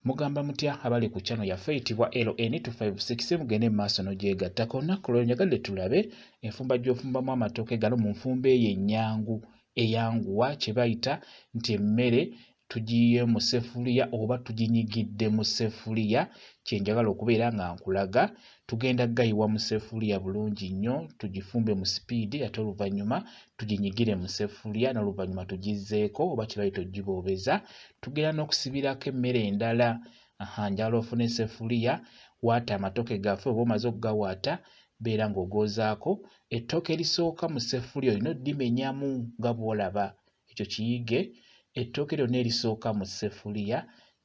Mugamba mutya abali ku channel yaffe eyitibwa LN256 mugende mu maaso n'ogyegattako. Olunaku lwaleero njagadde tulabe enfumba gy'ofumbamu amatooke gano mu nfumba eyo ennyangu eyanguwa kye bayita nti emmere tugiyiye mu ssefuliya oba tuginyigidde mu ssefuliya kye njagala okubeera nga nkulaga. Tugenda gayiwa mu ssefuliya bulungi nnyo tugifumbe mu sipiidi ate oluvannyuma tuginyigire mu ssefuliya n'oluvannyuma tugizzeeko oba kye bayita ogiboobeza. Tugenda n'okusibirako emmere endala. Aha, njagala ofune essefuliya, waata amatooke gaffe oba omaze okugawaata beera ng'ogoozaako. Ettooke erisooka mu ssefuliya olina oddimenyamu nga bw'olaba. Ekyo kiyige. Ettooke lyonna erisooka mu ssefuliya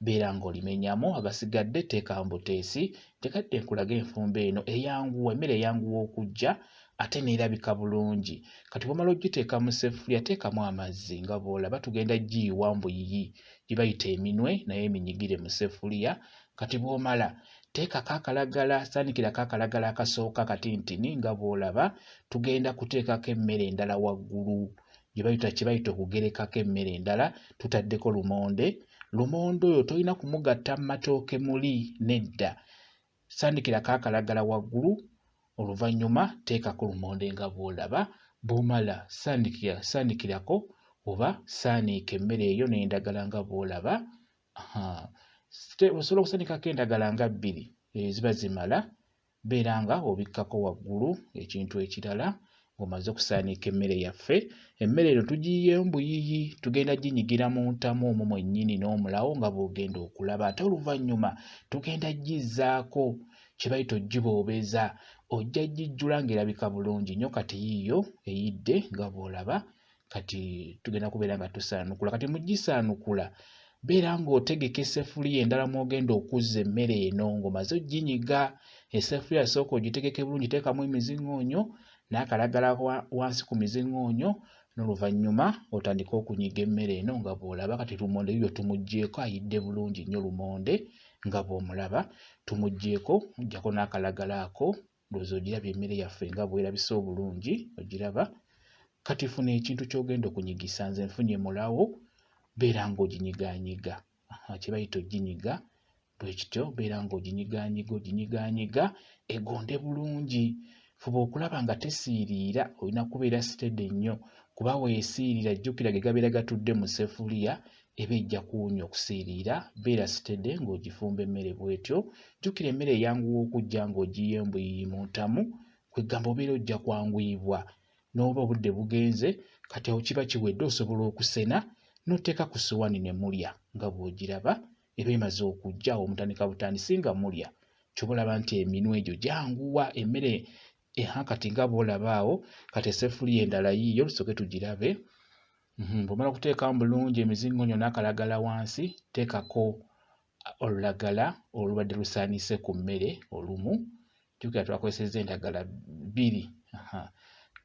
beera ng'olimenyamu, agasigadde teekamu buteesi. Njagadde nkulage enfumba eno eyanguwa, emmere eyanguwa okuggya ate n'erabika bulungi. Kati bw'omala ogiteeka mu ssefuliya teekamu amazzi nga bw'olaba tugenda giyiwa mbuyiyi gye bayita eminwe nayo eminyigire mu ssefuliya. Kati bw'omala teekako akalagala, saanikirako akalagala akasooka katintini nga bw'olaba tugenda kuteekako emmere endala waggulu gye bayita kye bayita okugerekako emmere endala tutaddeko lumonde. Lumonde oyo tolina kumugatta mu matooke muli nedda. Sandikirako akalagala waggulu oluvannyuma teekako lumonde nga bw'olaba. Bw'omala sandikira saanikirako oba saaniika emmere eyo n'endagala nga bw'olaba. Osobola okusaanikako endagala nga bbiri eziba zimala. Beera nga obikkako waggulu ekintu ekirala ng'omaze okusaaniika emmere yaffe. Emmere eno tugiyiyeemu buyiyi, tugenda ginyigira mu ntamu omwo mwennyini n'omulawo nga bw'ogenda okulaba ate oluvannyuma tugenda gizzaako kye bayita ogiboobeza. Ojja gijjula ng'erabika bulungi nnyo kati yiiyo eyidde nga bw'olaba kati tugenda kubeera nga tusaanukula. Kati mu gisaanukula beera ng'otegeka essefuliya endala mw'ogenda okuzza emmere eno ng'omaze oginyiga. Essefuliya sooka ogitegeke bulungi, teekamu emiziŋoonyo n'akalagala wansi ku miziŋoonyo n'oluvannyuma otandike okunyiga emmere eno nga bw'olaba. Kati lumonde yiiyo tumuggyeeko ayidde bulungi nnyo lumonde nga bw'omulaba tumuggyeeko, oggyako n'akalagala ako ndowooza ogirabye emmere yaffe nga bw'erabise obulungi ogiraba. Kati funa ekintu ky'ogenda okunyigisa nze nfunye mulawo beera ng'oginyigaanyiga kye bayita oginyiga bwe kityo beera ng'oginyigaanyiga oginyigaanyiga egonde bulungi. Fuba okulaba nga tesiiriira olina kubeera sitede nnyo kuba weesiirira jjukira ge gabeera gatudde mu ssefuliya eba ejja kuwunya okusiiriira. Beera sitede ng'ogifumba emmere bw'etyo. Jjukira emmere eyanguwa okuggya ng'ogiyiye mbuyiyi mu ntamu, kweggamba obeera ojja kwanguyibwa n'oba obudde bugenze kati awo kiba kiwedde osobola okusena n'oteeka ku ssowaani ne mulya nga bw'ogiraba eba emaze okuggya awo mutandika butandisi nga mulya. Ky'oba olaba nti eminwe egyo gyanguwa emmere eha kati nga bw'olaba awo kati esseffuliya endala yiiyo tusooke tugirabe. Bw'omala okuteekamu bulungi emizingonyo n'akalagala wansi teekako olulagala olubadde lusaaniise ku mmere olumu. Jjukira twakozesezza endagala bbiri.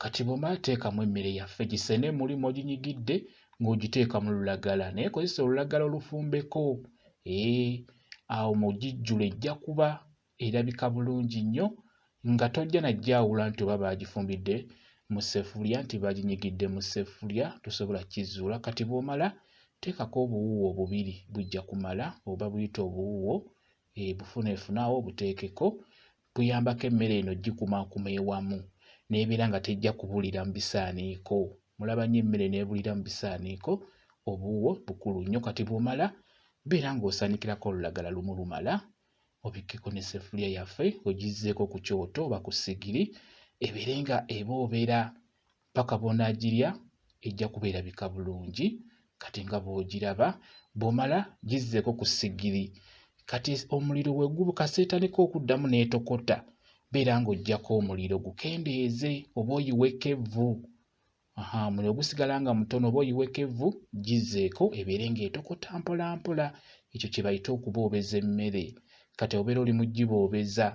Kati bw'omala teekamu emmere yaffe gisene muli mw'oginyigidde ng'ogiteeka mu lulagala naye kozesa olulagala olufumbeko. Eeh awo mugijjule ejja kuba erabika bulungi nnyo nga tojja na gyawula nti oba baagifumbidde mu ssefulya nti baaginyigidde mu ssefulya tosobola kizuula. Kati bw'omala teekako obuwuuwo bubiri bujja kumala oba buyite obuwuuwo bufuneefune awo obuteekeko buyambako emmere eno gikumaakuma ewamu n'ebeera nga tejja kubulira mu bisaaniiko. Mulaba nnyo emmere n'ebulira mu bisaaniiko, obuwuuwo bukulu nnyo. Kati bw'omala beera ng'osaanikirako olulagala lumu lumala obikkeko n'esseffuliya yaffe ogizzeeko ku kyoto oba ku ssigiri ebeere nga eboobera ppaka bw'onaagirya ejja kuba erabika bulungi kati nga bw'ogiraba. Bw'omala gizzeeko ku ssigiri kati omuliro we guba kasita etandika okuddamu n'etokota beera ng'oggyako omuliro gukendeeze oba oyiweko evvu. Aha, omuliro gusigala nga mutono oba oyiweko evvu gizzeeko ebeere ng'etokota mpola mpola. Ekyo kye bayita okuboobeza emmere. Kati obeera oli mu giboobeza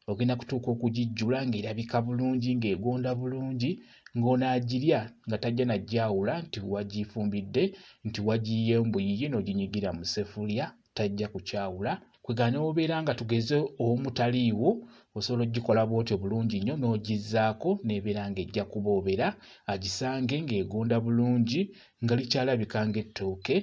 ogenda kutuuka okugijjula ng'erabika bulungi ng'egonda bulungi ng'ono agirya nga tajja na gyawula nti wagifumbidde nti wagiyiyeemu buyiyi n'oginyigira mu sseffuliya tajja kukyawula. Kwegamba ne bw'obeera nga tugeze omu taliiwo osobola okugikola bw'otyo bulungi nnyo n'ogizzaako n'ebeera ng'ejja kuboobera agisange ng'egonda bulungi nga likyalabika ng'ettooke.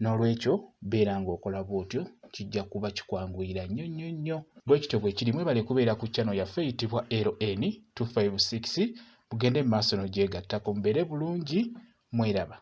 Noolwekyo beera ng'okola bw'otyo Kijja kuba kikwanguyira nnyo nnyo nnyo. Bwe kityo bwe kiri. Mwebale kubeera ku channel yaffe eyitibwa LN 256. Mugende mu maaso n'ogyegattako, mubeere bulungi, mweraba.